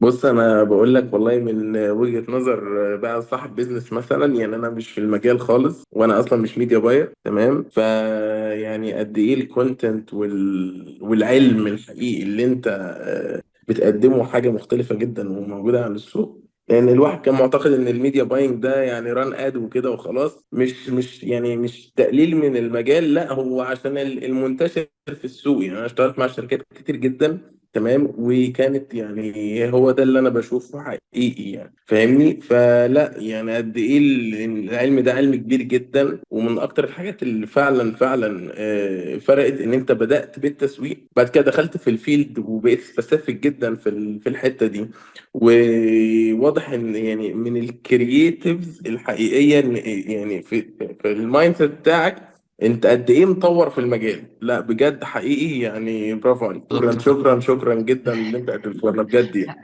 بص انا بقول لك والله من وجهة نظر بقى صاحب business مثلا، يعني انا مش في المجال خالص، وانا اصلا مش media buyer، تمام؟ فيعني قد ايه ال content والعلم الحقيقي اللي انت بتقدمه حاجة مختلفة جدا وموجودة على السوق. لان الواحد كان معتقد ان ال media buying ده يعني run ad وكده وخلاص، مش يعني مش تقليل من المجال، لا، هو عشان المنتشر في السوق. يعني انا اشتغلت مع شركات كتير جدا، تمام، وكانت يعني هو ده اللي انا بشوفه حقيقي يعني، فاهمني؟ فلا يعني قد ايه العلم ده علم كبير جدا، ومن اكتر الحاجات اللي فعلا فعلا فرقت ان انت بدأت بالتسويق، بعد كده دخلت في ال field وبقيت specific جدا في في الحتة دي. وواضح ان يعني من ال creatives الحقيقية، ان يعني في ال mindset بتاعك انت قد ايه مطور في المجال. لا بجد حقيقي يعني برافو عليك، شكرا بالظبط. شكرا شكرا جدا اللي انت قدمته لنا بجد يعني.